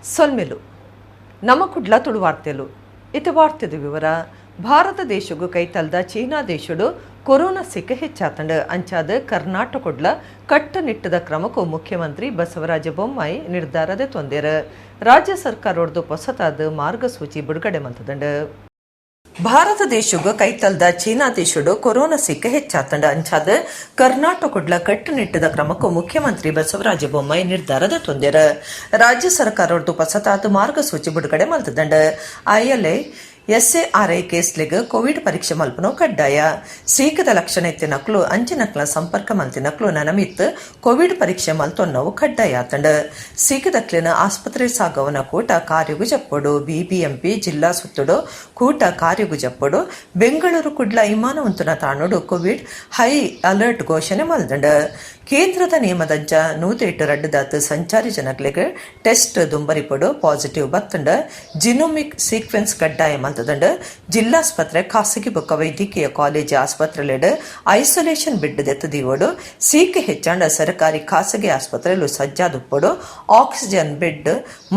ಸೊಲ್ಮೆಲು ನಮ್ಮ ಕುಡ್ಲ ತುಳುವಾರ್ತೆಲು. ಇತ ವಾರ್ತೆದ ವಿವರ. ಭಾರತ ದೇಶಗೂ ಕೈತಲ್ದ ಚೀನಾ ದೇಶಡು ಕೊರೋನಾ ಸಿಕ್ಕ ಹೆಚ್ಚಾತಂಡು. ಅಂಚಾದ ಕರ್ನಾಟಕಡ್ಲ ಕಟ್ಟುನಿಟ್ಟದ ಕ್ರಮಕ್ಕೂ ಮುಖ್ಯಮಂತ್ರಿ ಬಸವರಾಜ ಬೊಮ್ಮಾಯಿ ನಿರ್ಧಾರದ ತೊಂದರೆ. ರಾಜ್ಯ ಸರ್ಕಾರೊಡ್ದು ಹೊಸತಾದ ಮಾರ್ಗಸೂಚಿ ಬಿಡುಗಡೆ ಮಂತದಂಡು. ಭಾರತ ದೇಶಗೂ ಕೈತಲ್ದ ಚೀನಾ ದೇಶಡು ಕೊರೋನಾ ಸಿಕ್ಕ ಹೆಚ್ಚಾತಂಡ. ಅಂಚಾದ ಕರ್ನಾಟಕಡ್ಲ ಕಟ್ಟುನಿಟ್ಟದ ಕ್ರಮಕ್ಕೂ ಮುಖ್ಯಮಂತ್ರಿ ಬಸವರಾಜ ಬೊಮ್ಮಾಯಿ ನಿರ್ಧಾರದ ತೊಂದರೆ. ರಾಜ್ಯ ಸರ್ಕಾರೊಡ್ದು ಹೊಸತಾದ ಮಾರ್ಗಸೂಚಿ ಬಿಡುಗಡೆ ಮಲ್ತದಂಡ. ಐಎಲ್ಎ ಎಸ್ಎಆರ್ಐ ಕೇಸ್ಲೆಗ್ ಕೋವಿಡ್ ಪರೀಕ್ಷೆ ಮಲ್ಪನೋ ಕಡ್ಡಾಯ. ಸೀಕದ ಲಕ್ಷಣ ಇತ್ತಿನಕ್ಲು, ಅಂಚಿನಕ್ಲ ಸಂಪರ್ಕ ಮಲ್ತಿನಕ್ಲು ನನಮಿತ್ ಕೋವಿಡ್ ಪರೀಕ್ಷೆ ಮಲ್ತೊನ್ನವು ಕಡ್ಡಾಯ ಆತಂಡ. ಸೀಕದಕ್ಲಿನ ಆಸ್ಪತ್ರೆ ಸಾಗವನ ಕೂಟ ಕಾರ್ಯಗು ಜಪ್ಪೊಡು. ಬಿಬಿಎಂಪಿ ಜಿಲ್ಲಾ ಸುತ್ತುಡು ಕೂಟ ಕಾರ್ಯಗು ಜಪ್ಪೊಡು. ಬೆಂಗಳೂರು ಕುಡ್ಲ ವಿಮಾನ ಉಂತುನ ತಾಣುಡು Covid high alert ಘೋಷಣೆ ಮಲ್ದಂಡ. ಕೇಂದ್ರದ ನಿಯಮದಂಚ 108 ರಡ್ಡುದಾತ್ ಸಂಚಾರಿ ಜನಕ್ಲೆಗ್ ಟೆಸ್ಟ್ ದುಂಬರಿಪೊಡು. ಪಾಸಿಟಿವ್ ಬತ್ತಂಡ ಜಿನೋಮಿಕ್ ಸೀಕ್ವೆನ್ಸ್ ಕಡ್ಡಾಯ ಮಲ್ತದಂಡ. ಜಿಲ್ಲಾಸ್ಪತ್ರೆ, ಖಾಸಗಿ ಬೊಕ್ಕ ವೈದ್ಯಕೀಯ ಕಾಲೇಜು ಆಸ್ಪತ್ರೆಲೆಡ್ ಐಸೋಲೇಷನ್ ಬೆಡ್ ದೆತ್ತದೀವೊಡು. ಸೀಕ್ ಹೆಚ್ಚಾಂಡ ಸರ್ಕಾರಿ, ಖಾಸಗಿ ಆಸ್ಪತ್ರೆಲು ಸಜ್ಜಾದುಪ್ಪೊಡು. ಆಕ್ಸಿಜನ್, ಬೆಡ್,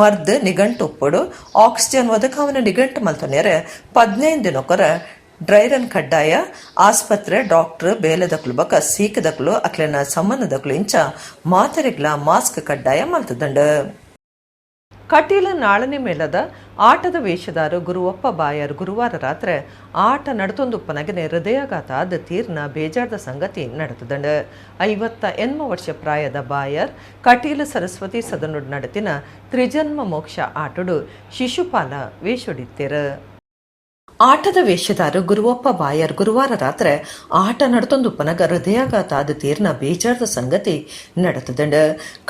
ಮರ್ದ್ ನಿಗಂಟು ಉಪ್ಪೊಡು. ಆಕ್ಸಿಜನ್ ಒದಕಾವನ ನಿಗಂಟು ಮಲ್ತೊನೇರೆ 15 ದಿನೊಕೊರ ಡ್ರೈರನ್ ಕಡ್ಡಾಯ. ಆಸ್ಪತ್ರೆ, ಡಾಕ್ಟರ್, ಬೇಲೆದಕ್ಲು ಬೊಕ್ಕ ಸೀಕದಕ್ಲು, ಅಕ್ಲೆನ ಸಂಬಂಧದಕ್ಲು ಇಂಚ ಮಾತೆರೆಗ್ಲ ಮಾಸ್ಕ್ ಕಡ್ಡಾಯ ಮಲ್ತದಂಡ. ಕಟೀಲ ನಾಳನೆ ಮೇಳದ ಆಟದ ವೇಷದಾರು ಗುರುವಪ್ಪ ಬಾಯರ್ ಗುರುವಾರ ರಾತ್ರಿ ಆಟ ನಡತೊಂದುಪ್ಪನಗನೆ ಹೃದಯಾಘಾತ ಆದ ತೀರ್ನ ಬೇಜಾರ್ದ ಸಂಗತಿ ನಡೆತದಂಡ. 58 ವರ್ಷ ಪ್ರಾಯದ ಬಾಯರ್ ಕಟೀಲು ಸರಸ್ವತಿ ಸದನುಡ್ ನಡತಿನ ತ್ರಿಜನ್ಮ ಮೋಕ್ಷ ಆಟಡು ಶಿಶುಪಾಲ ವೇಷೊಡಿತ್ತೇರು. ಆಟದ ವೇಷದಾರು ಗುರುವಪ್ಪ ಬಾಯರ್ ಗುರುವಾರ ರಾತ್ರಿ ಆಟ ನಡತೊಂದುಪ್ಪನಗ ಹೃದಯಾಘಾತ ಆದ ತೀರ್ನ ಬೇಜಾರ್ದ ಸಂಗತಿ ನಡತದಂಡ.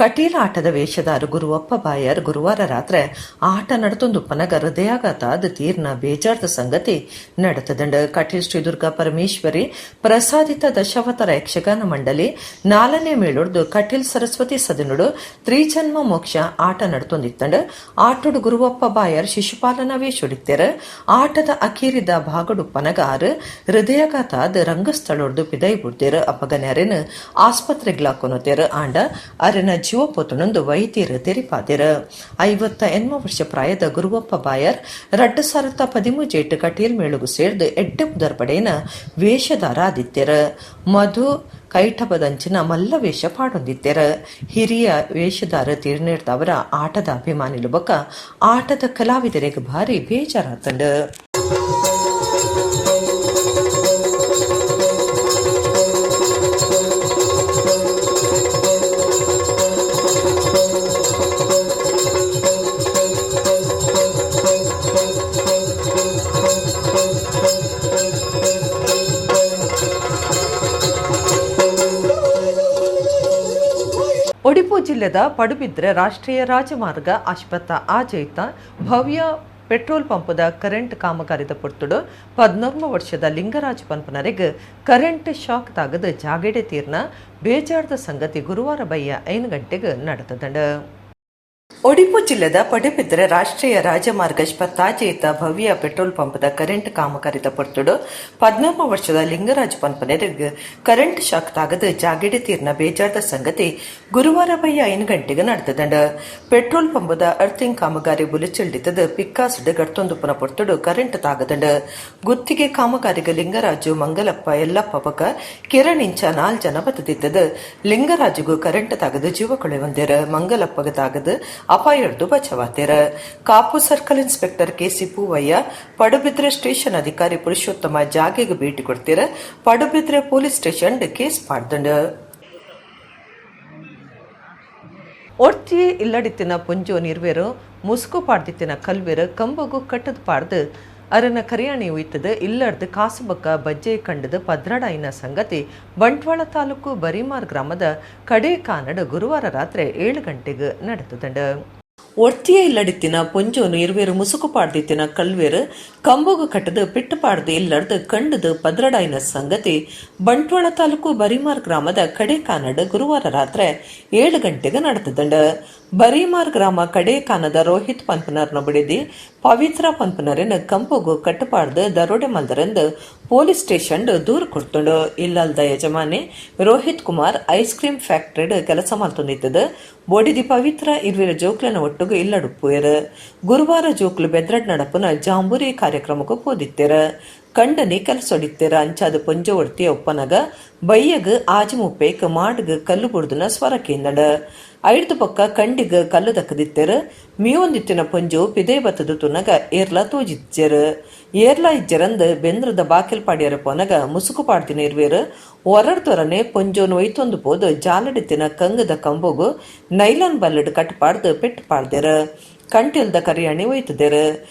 ಕಟೀಲ ಆಟದ ವೇಷದಾರು ಗುರುವಪ್ಪ ಬಾಯರ್ ಗುರುವಾರ ರಾತ್ರಿ ಆಟ ನಡತೊಂದುಪ್ಪನಗ ಹೃದಯಾಘಾತ ಆದ ತೀರ್ನ ಬೇಜಾರ್ದ ಸಂಗತಿ ನಡತದಂಡ. ಕಟೀಲ್ ಶ್ರೀ ದುರ್ಗಾ ಪರಮೇಶ್ವರಿ ಪ್ರಸಾದಿತ ದಶಾವತಾರ ಯಕ್ಷಗಾನ ಮಂಡಳಿ ನಾಲನೇ ಮೇಳುಡ್ದು ಕಟೀಲ್ ಸರಸ್ವತಿ ಸದನುಡು ತ್ರಿಜನ್ಮ ಮೋಕ್ಷ ಆಟ ನಡತೊಂದಿತ್ತಂಡ. ಆಟೋಡು ಗುರುವಪ್ಪ ಬಾಯರ್ ಶಿಶುಪಾಲನ ವೇಷೊಡಿತ್ತೇರ. ಆಟದ ಅಖೀರಿದ ಭಾಗಡುಪ್ಪನಗಾರ್ ಹೃದಯಾಘಾತ ಆದ್ ರಂಗಸ್ಥಳೊಡ್ದು ಪಿದೈ ಬುಡ್ದೇರ್. ಅಪಗನೆ ಆಸ್ಪತ್ರೆಗ್ಲಾಕೊನತೇರ್. ಆಂಡ ಅರೆನ ಜೀವ ಪೊತುನೊಂದು ವೈದ್ಯರು ತೆರಿಪಾದೆರ್. 58 ವರ್ಷ ಪ್ರಾಯದ ಗುರುವಪ್ಪ ಬಾಯರ್ 2013 ಜೇಟ್ ಕಟೀಲ್ ಮೇಳುಗು ಸೇರ್ದು ಎಡ್ಡೆ ಪುದರ್ ಪಡೆಯಿನ ವೇಷಧಾರ ಆದಿತ್ಯರ್. ಮಧು ಕೈಟಬದಂಚಿನ ಮಲ್ಲ ವೇಷ ಪಾಡೊಂದಿತ್ತೆರ್. ಹಿರಿಯ ವೇಷಧಾರ ತೀರ್ನೇರ್ದವರ ಆಟದ ಅಭಿಮಾನಿಲು ಬೊಕ್ಕ ಆಟದ ಕಲಾವಿದರಿಗೆ ಭಾರಿ ಬೇಜಾರಾತಂಡ್. ಒಡಿಪು ಜಿಲ್ಲೆದ ಪಡುಬಿದ್ರೆ ರಾಷ್ಟ್ರೀಯ ರಾಜಮಾರ್ಗ ಆಸ್ಪತ್ತ ಆಜೈತ ಭವ್ಯ ಪೆಟ್ರೋಲ್ ಪಂಪದ ಕರೆಂಟ್ ಕಾಮಗಾರಿದ ಪೊರ್ತುಡು 14 ವರ್ಷದ ಲಿಂಗರಾಜ್ ಪಂಪನರೆಗ್ ಕರೆಂಟ್ ಶಾಕ್ ತಾಗದ ಜಾಗೆಡೆ ತೀರ್ನ ಬೇಜಾರ್ದ ಸಂಗತಿ ಗುರುವಾರ ಬಯ್ಯ 5 ಗಂಟೆಗೆ ನಡೆತದಂಡ. ಒಡಿಪು ಜಿಲ್ಲೆದ ಪಡುಬಿದ್ರೆ ರಾಷ್ಟ್ರೀಯ ರಾಜಮಾರ್ಗ ತಾಜೇತ ಭವ್ಯ ಪೆಟ್ರೋಲ್ ಪಂಪದ ಕರೆಂಟ್ ಕಾಮಗಾರಿದ ಪೊರ್ತುಡು 14 ವರ್ಷದ ಲಿಂಗರಾಜ್ ಪಂಪನೆರೆಗ್ ಕರೆಂಟ್ ಶಾಕ್ ತಾಗದ ಜಾಗೆಡೆ ತೀರ್ನ ಬೇಜಾರ್ದ ಸಂಗತಿ ಗುರುವಾರ ಬಯ್ಯ 5 ಗಂಟೆಗೆ ನಡೆತದಂಡ. ಪೆಟ್ರೋಲ್ ಪಂಪದ ಅರ್ಥಿಂಗ್ ಕಾಮಗಾರಿ ಬುಲೆಚಿಲ್ಡಿತದ ಪಿಕ್ಕಾಸ್ಡ್ ಗಡ್ತೊಂದುಪ್ಪನ ಪೊರ್ತುಡು ಕರೆಂಟ್ ತಾಗದಂಡ. ಗುತ್ತಿಗೆ ಕಾಮಗಾರಿಗೆ ಲಿಂಗರಾಜು, ಮಂಗಲಪ್ಪ, ಯಲ್ಲಪ್ಪ ಬೊಕ ಕಿರಣ್ ಇಂಚ 4 ಜನ ಬತ್ತದಿತ್ತದ. ಲಿಂಗರಾಜುಗು ಕರೆಂಟ್ ತಾಗದ ಜೀವ ಕೊಳೆ ಒಂದೇರ. ಮಂಗಲಪ್ಪಗ ತಾಗದ ಅಪಾಯಡ್ದು ಬಚಾವಾತೇರ. Kapu circle inspector KC Poovaiah, Padubidri station ಅಧಿಕಾರಿ ಪುರುಷೋತ್ತಮ ಜಾಗೆಗೆ ಭೇಟಿ ಕೊಡ್ತೀರ. Padubidri police station case ಪಾಡ್ದಂಡ. ಒರ್ತಿಯೇ ಇಲ್ಲಡಿತ್ತಿನ ಪುಂಜೋ ನಿರ್ವೇರು ಮುಸುಕು ಪಾಡ್ದಿತ್ತಿನ ಕಲ್ವೇರು ಕಂಬಗು ಕಟ್ಟದ್ ಪಾಡ್ದು ಅರನ ಕರಿಯಾಣಿ ಉಯ್ತದ ಇಲ್ಲಡ್ದು ಕಾಸುಬಕ್ಕ ಬಜ್ಜೆ ಕಂಡದ 12 ಸಂಗತಿ ಬಂಟ್ವಾಳ ತಾಲೂಕು ಬರಿಮಾರ್ ಗ್ರಾಮದ ಕಡೇಕಾನಡು ಗುರುವಾರ ರಾತ್ರಿ 7 ಗಂಟೆಗೆ ನಡೆತದಂಡ. ಒರ್ತಿಯ ಇಲ್ಲಡಿತ್ತಿನ ಪೊಂಜೋನು ಇರುವೇರು ಮುಸುಕು ಪಾಡ್ದಿತ್ತಿನ ಕಲ್ವೇರು ಕಂಬುಗು ಕಟ್ಟದು ಪಿಟ್ಟು ಪಾಡ್ದು ಇಲ್ಲಡ್ದು ಕಂಡದು 12 ಸಂಗತಿ ಬಂಟ್ವಾಳ ತಾಲೂಕು ಬರಿಮಾರ್ ಗ್ರಾಮದ ಕಡೇಕಾನಡು ಗುರುವಾರ ರಾತ್ರಿ 7 ಗಂಟೆಗೆ ನಡೆತದಂಡ. ಬರಿಮಾರ್ ಗ್ರಾಮ ಕಡೇಕಾನದ ರೋಹಿತ್ ಪನ್ಪನರ್ನ ಬಿಡಿದಿ ಪವಿತ್ರ ಪನ್ಪನರಿನ ಕಂಬುಗು ಕಟ್ಟುಪಾಡ್ದು ದರೋಡೆ ಮಲ್ದರೆಂದು Police station ದೂರು ಕೊಡ್ತುಂಡು. ಇಲ್ಲಲ್ದ ಯಜಮಾನಿ ರೋಹಿತ್ ಕುಮಾರ್ ಐಸ್ ಕ್ರೀಮ್ ಫ್ಯಾಕ್ಟರಿಡ್ ಕೆಲಸ ಮಲ್ತೊಂದಿತ್ತದು. ಬೊಡಿದಿ ಪವಿತ್ರ ಇರ್ವಿರ ಜೋಕ್ಲೆನ ಒಟ್ಟುಗು ಇಲ್ಲಡುಪ್ಪುವೆರ್. ಗುರುವಾರ ಜೋಕ್ಲು ಬೆದ್ರಡ್ ನಡಪುನ ಜಾಂಬೂರಿ ಕಾರ್ಯಕ್ರಮಕ್ಕೂ ಪೋದಿತ್ತೆರ್. ಕಂಡನಿ ಕೆಲಸೊಡಿತ್ತೆರ್. ಅಂಚಾದ ಪೊಂಜೊ ಒಡ್ತಿಯ ಒಪ್ಪನಗ ಬಯ್ಯಗ್ 6:30ಕ್ ಮಾಡ್ಗ್ ಕಲ್ಲು ಬುಡ್ದುನ ಸ್ವರ ಕೇಂದಡ. ಐಡ್ದು ಬೊಕ್ಕ ಕಂಡಿಗ್ ಕಲ್ಲು ದಕ್ಕದಿತ್ತೆರ್. ಮೀವೊಂದಿತ್ತಿನ ಪೊಂಜು ಪಿದೇ ಬತ್ತದು ತುನಗ ಏರ್ಲಾ ತೋಜಿಜ್ಜೆರ್. ಏರ್ಲಾ ಇಜ್ಜೆರಂದ್ ಬೆಂದ್ರದ ಬಾಕಿಲ್ ಪಾಡಿಯರ ಪೋನಗ ಮುಸುಕು ಪಾಡ್ದಿನ ಇರ್ವೆರ್ ಒರಡ್ದೊರನೆ ಪೊಂಜೋನು ಒಯ್ತೊಂದು ಪೋದು ಜಾಲಡಿತ್ತಿನ ಕಂಗದ ಕಂಬೊಗು ನೈಲಾನ್ ಬಲ್ಲಡ್ ಕಟ್ಪಾಡ್ದು ಪೆಟ್ಟು ಪಾಡ್ದೆರ್. ಕಂಟೆಲ್ದ ಕರಿಯಾಣಿ ಒಯ್ತುದೆರ್.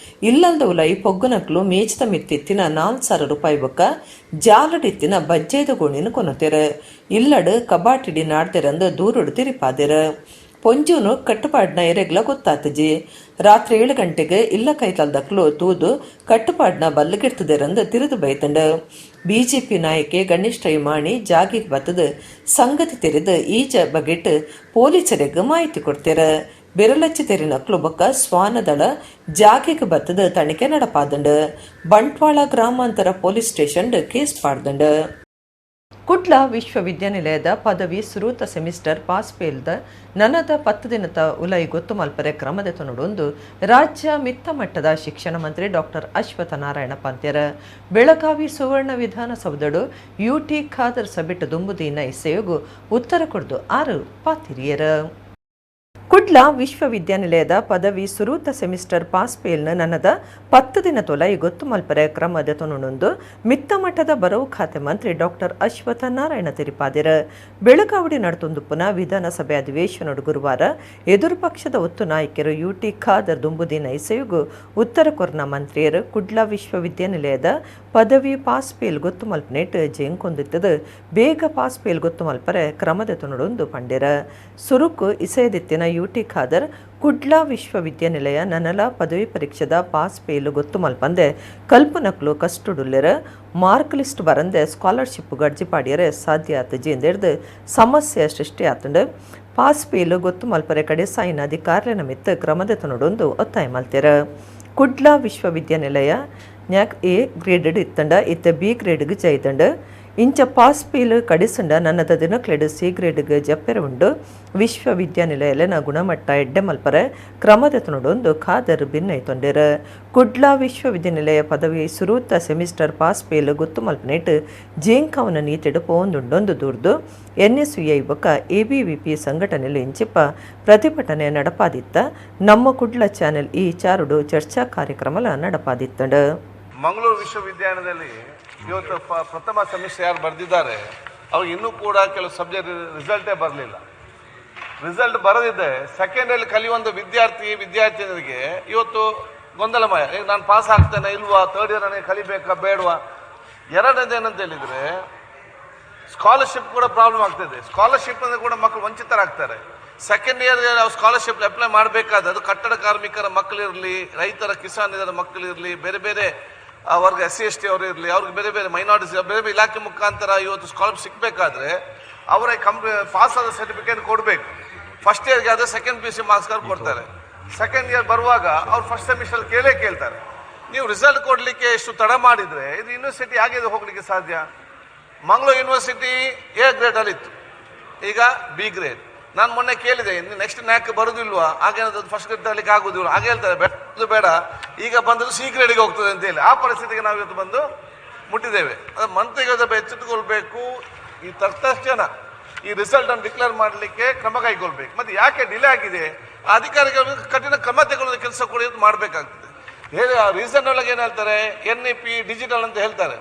ಇಲ್ಲಲ್ದ ಉಲೈ ಪೊಗ್ಗುನಕ್ಲು ಮೇಚಿದ ಮಿತ್ತಿತ್ತಿನ 4000 ರೂಪಾಯಿ ಬೊಕ್ಕ ಜಾಲಡಿತ್ತಿನ ಬಜ್ಜೈದ ಗೋಣಿನ ಕೊನೊತೆರ್. ಇಲ್ಲಡ್ ಕಬಾಟಿಡಿ ನಾಡ್ದೆರಂದು ದೂರುಡು ತಿರಿಪಾದೆರ್. ಪೊಂಜುನು ಕಟ್ಟುಪಾಡ್ನ ಎರೆಗ್ಲ ಗೊತ್ತಾತಜಿ. ರಾತ್ರಿ 7 ಗಂಟೆಗೆ ಇಲ್ಲ ಕೈತಲ್ದಕ್ಲು ತೂದು ಕಟ್ಟುಪಾಡ್ನ ಬಲ್ಲುಗಿರ್ತದೆರಂದು ತಿರುದು ಬೈತಂಡು. ಬಿಜೆಪಿ ನಾಯಕೆ ಗಣೇಶ್ ರೈ ಮಾಣಿ ಜಾಗಿಗ್ ಬತ್ತದು ಸಂಗತಿ ತೆರೆದು ಈಜ ಬಗೆಟ್ ಪೊಲೀಸರಿಗೆ ಮಾಹಿತಿ ಕೊಡ್ತೇರ. ಬೆರಲಚ್ಚಿ ತೆರಿನಕ್ಲು ಬೊಕ್ಕ ಶ್ವಾನದಳ ಜಾಗೆಗೆ ಬತ್ತದ ತನಿಖೆ ನಡಪಾದಂಡು. ಬಂಟ್ವಾಳ ಗ್ರಾಮಾಂತರ police station case ಪಾಡ್ದಂಡು. ಕುಡ್ಲ ವಿಶ್ವವಿದ್ಯಾನಿಲಯದ ಪದವಿ ಸುರೂತ ಸೆಮಿಸ್ಟರ್ ಪಾಸ್ ಫೇಲ್ದ ನನದ 10 ದಿನದ ಉಲೈ ಗೊತ್ತು ಮಲ್ಪರೆ ಕ್ರಮದ ತೊನಡೊಂದು ರಾಜ್ಯ ಮಿತ್ತ ಮಟ್ಟದ ಶಿಕ್ಷಣ ಮಂತ್ರಿ ಡಾಕ್ಟರ್ ಅಶ್ವಥ ನಾರಾಯಣ ಪಂತ್ಯರ. ಬೆಳಗಾವಿ ಸುವರ್ಣ ವಿಧಾನಸೌಧಡು ಯುಟಿ ಖಾದರ್ ಸಬಿಟ್ ದುಂಬುದೀನ ಇಸೆಯುಗು ಉತ್ತರ ಕೊಡ್ದು ಆರು ಪಾತಿರಿಯರ. ಕುಡ್ಲ ವಿಶ್ವವಿದ್ಯಾನಿಲಯದ ಪದವಿ ಸುರೂತ ಸೆಮಿಸ್ಟರ್ ಪಾಸ್ ಫೇಲ್ನ ನನದ 10 ದಿನ ತೊಲೈ ಗೊತ್ತು ಮಲ್ಪರೆ ಕ್ರಮದ ತೊನುಂದು ಮಿತ್ತ ಮಟ್ಟದ ಬರವು ಖಾತೆ ಮಂತ್ರಿ ಡಾಕ್ಟರ್ ಅಶ್ವಥ ನಾರಾಯಣ ತಿರಿಪಾದಿರ. ಬೆಳಗಾವಡಿ ನಡತೊಂದುಪ್ಪುನ ವಿಧಾನಸಭೆ ಅಧಿವೇಶನಡು ಗುರುವಾರ ಎದುರು ಪಕ್ಷದ ಒತ್ತು ನಾಯಕರು ಯುಟಿ ಖಾದರ್ ದುಂಬುದಿನ ಇಸೆಯುಗು ಉತ್ತರ ಕೊರ್ನ ಮಂತ್ರಿಯರು ಕುಡ್ಲ ವಿಶ್ವವಿದ್ಯಾನಿಲಯದ ಪದವಿ ಪಾಸ್ ಫೇಲ್ ಗೊತ್ತು ಮಲ್ಪನೆಟ್ ಜೇಂಕೊಂದಿತ್ತದು ಬೇಗ ಪಾಸ್ ಫೇಲ್ ಗೊತ್ತು ಮಲ್ಪರೆ ಕ್ರಮದ ತುನುಡೊಂದು ಪಂಡೆರ. ಸುರುಕು ಇಸೆಯದಿತ್ತಿನ ಯುಟಿ ಖಾದರ್ ಕುಡ್ಲ ವಿಶ್ವವಿದ್ಯಾನಿಲಯ ನನಲ ಪದವಿ ಪರೀಕ್ಷೆದ ಪಾಸ್ ಫೇಲು ಗೊತ್ತು ಮಲ್ಪಂದೆ ಕಲ್ಪನಕ್ಲು ಕಷ್ಟುಡುಲ್ಲೆರ, ಮಾರ್ಕ್ ಲಿಸ್ಟ್ ಬರಂದೆ ಸ್ಕಾಲರ್ಶಿಪ್ ಗಡ್ಜಿ ಪಾಡಿಯರೆ ಸಾಧ್ಯ ಆತ ಜೇಂದೆಡ್ದು ಸಮಸ್ಯೆ ಸೃಷ್ಟಿ ಆತಂಡು. ಪಾಸ್ ಫೇಲು ಗೊತ್ತು ಮಲ್ಪರೆ ಕಡೆ ಸಾಯಿನ ಅಧಿಕಾರಿನ ಮಿತ್ತ ಕ್ರಮದ ತುನುಡೊಂದು ಒತ್ತಾಯ ಮಲ್ತೆರ. ಕುಡ್ಲ ವಿಶ್ವವಿದ್ಯಾನಿಲಯ ನ್ಯಾಕ್ ಎ ಗ್ರೇಡೆಡ್ ಇತ್ತಂಡ ಇತ್ತ ಬಿ ಗ್ರೇಡ್ಗೆ ಜೈದಂಡ. ಇಂಚ ಪಾಸ್ ಫೇಲ್ ಕಡಿಸಂಡ ನನ್ನದ ದಿನಕ್ಲೆಡ್ ಸಿ ಗ್ರೇಡ್ಗೆ ಜಪ್ಪೆರೆ ಉಂಡು. ವಿಶ್ವವಿದ್ಯಾನಿಲಯಲೆನ ಗುಣಮಟ್ಟ ಎಡ್ಡೆ ಮಲ್ಪರೆ ಕ್ರಮದ ತುನುಡೊಂದು ಖಾದರ್ ಭಿನ್ನೈತೊಂಡೆರ್. ಕುಡ್ಲ ವಿಶ್ವವಿದ್ಯಾನಿಲಯ ಪದವಿ ಸುರೂತ semester pass fail ಗೊತ್ತು ಮಲ್ಪನೆಟ್ ಜೇಂಕವನ ನೀತಿಡು ಪೋಂದುಂಡೊಂದು ದೂರ್ದು ಎನ್ಎಸ್ಯುಐ ಬೊಕ್ಕ ಎಬಿವಿಪಿ ಸಂಘಟನೆಲು ಇಂಚಿಪ್ಪ ಪ್ರತಿಭಟನೆ ನಡಪಾದಿತ್ತ. ನಮ್ಮ ಕುಡ್ಲ ಚಾನೆಲ್ ಈ ಚಾರುಡು ಚರ್ಚಾ ಕಾರ್ಯಕ್ರಮಲ ನಡಪಾದಿತ್ತಂಡು. ಮಂಗಳೂರು ವಿಶ್ವವಿದ್ಯಾಲಯದಲ್ಲಿ ಇವತ್ತು ಪ್ರಥಮ ಸೆಮಿಸ್ಟರ್ ಯಾರು ಬರೆದಿದ್ದಾರೆ, ಅವ್ರಿಗೆ ಇನ್ನೂ ಕೂಡ ಕೆಲವು ಸಬ್ಜೆಕ್ಟ್ ರಿಸಲ್ಟೇ ಬರಲಿಲ್ಲ. ರಿಸಲ್ಟ್ ಬರದಿದ್ದೆ ಸೆಕೆಂಡ್ ಅಲ್ಲಿ ಕಲಿಯುವಂಥ ವಿದ್ಯಾರ್ಥಿ ವಿದ್ಯಾರ್ಥಿನಿಯರಿಗೆ ಇವತ್ತು ಗೊಂದಲಮಯ. ಈಗ ನಾನು ಪಾಸ್ ಆಗ್ತೇನೆ ಇಲ್ವಾ, ಥರ್ಡ್ ಇಯರ್ ನನಗೆ ಕಲಿಬೇಕಾ ಬೇಡವಾ? ಎರಡನೇದು ಏನಂತ ಹೇಳಿದ್ರೆ, ಸ್ಕಾಲರ್ಶಿಪ್ ಕೂಡ ಪ್ರಾಬ್ಲಮ್ ಆಗ್ತದೆ. ಸ್ಕಾಲರ್ಶಿಪ್ ಅಂದ್ರೆ ಕೂಡ ಮಕ್ಕಳು ವಂಚಿತರಾಗ್ತಾರೆ. ಸೆಕೆಂಡ್ ಇಯರ್ ನಾವು ಸ್ಕಾಲರ್ಶಿಪ್ ಅಪ್ಲೈ ಮಾಡಬೇಕಾದ್ರೆ, ಅದು ಕಟ್ಟಡ ಕಾರ್ಮಿಕರ ಮಕ್ಕಳಿರಲಿ, ರೈತರ ಕಿಸಾನ್ ಇದರ ಮಕ್ಕಳಿರಲಿ, ಬೇರೆ ಬೇರೆ ವರ್ಗ S C S T ಅವರು ಇರಲಿ, ಅವ್ರಿಗೆ ಬೇರೆ ಬೇರೆ ಮೈನಾರಿಟೀಸ್, ಬೇರೆ ಬೇರೆ ಇಲಾಖೆ ಮುಖಾಂತರ ಇವತ್ತು ಸ್ಕಾಲರ್ಶಿಪ್ ಸಿಗಬೇಕಾದ್ರೆ ಅವರೇ ಪಾಸ್ ಆದ ಸರ್ಟಿಫಿಕೇಟ್ ಕೊಡಬೇಕು. ಫಸ್ಟ್ ಇಯರ್ಗೆ ಆದರೆ second PUC marks card ಕೊಡ್ತಾರೆ. ಸೆಕೆಂಡ್ ಇಯರ್ ಬರುವಾಗ ಅವ್ರು ಫಸ್ಟ್ ಸೆಮಿಸ್ಟರ್ ಕೇಳೇ ಕೇಳ್ತಾರೆ. ನೀವು ರಿಸಲ್ಟ್ ಕೊಡಲಿಕ್ಕೆ ಎಷ್ಟು ತಡ ಮಾಡಿದರೆ ಇದು ಯೂನಿವರ್ಸಿಟಿ ಹೇಗೆ ಇದು ಹೋಗಲಿಕ್ಕೆ ಸಾಧ್ಯ? ಮಂಗಳೂರು ಯೂನಿವರ್ಸಿಟಿ ಎ ಗ್ರೇಡಲ್ಲಿ ಇತ್ತು, ಈಗ ಬಿ ಗ್ರೇಡ್. ನಾನು ಮೊನ್ನೆ ಕೇಳಿದೆ, ಇನ್ನು ನೆಕ್ಸ್ಟ್ ನ್ಯಾಕ್ ಬರುದಿಲ್ವಾ, ಹಾಗೇನಾದ್ರು ಫಸ್ಟ್ ಗ್ರೇಡ್ ತರಲಿಕ್ಕೆ ಆಗುದಿಲ್ಲ? ಹಾಗೆ ಹೇಳ್ತಾರೆ, ಬೇಡ ಅದು ಬೇಡ, ಈಗ ಬಂದದ್ದು ಸಿ ಗ್ರೇಡ್ಗೆ ಹೋಗ್ತದೆ ಅಂತ ಹೇಳಿ. ಆ ಪರಿಸ್ಥಿತಿಗೆ ನಾವು ಇವತ್ತು ಬಂದು ಮುಟ್ಟಿದ್ದೇವೆ. ಅದು ಮಂತ್ರಿಗಳು ಸ್ವಲ್ಪ ಎಚ್ಚೆತ್ತುಕೊಳ್ಬೇಕು. ಈ ತಕ್ಷಣ ಈ ರಿಸಲ್ಟ್ ಅನ್ನು ಡಿಕ್ಲೇರ್ ಮಾಡಲಿಕ್ಕೆ ಕ್ರಮ ಕೈಗೊಳ್ಬೇಕು. ಮತ್ತೆ ಯಾಕೆ ಡಿಲೇ ಆಗಿದೆ, ಆ ಅಧಿಕಾರಿಗಳ ಕಠಿಣ ಕ್ರಮ ತಗೊಳ್ಳೋ ಕೆಲಸ ಕೂಡ ಇವತ್ತು ಮಾಡಬೇಕಾಗ್ತದೆ. ಹೇಳಿ, ಆ ರೀಸನ್ ಒಳಗೆ ಏನು ಹೇಳ್ತಾರೆ, ಎನ್ಇಪಿ ಡಿಜಿಟಲ್ ಅಂತ ಹೇಳ್ತಾರೆ.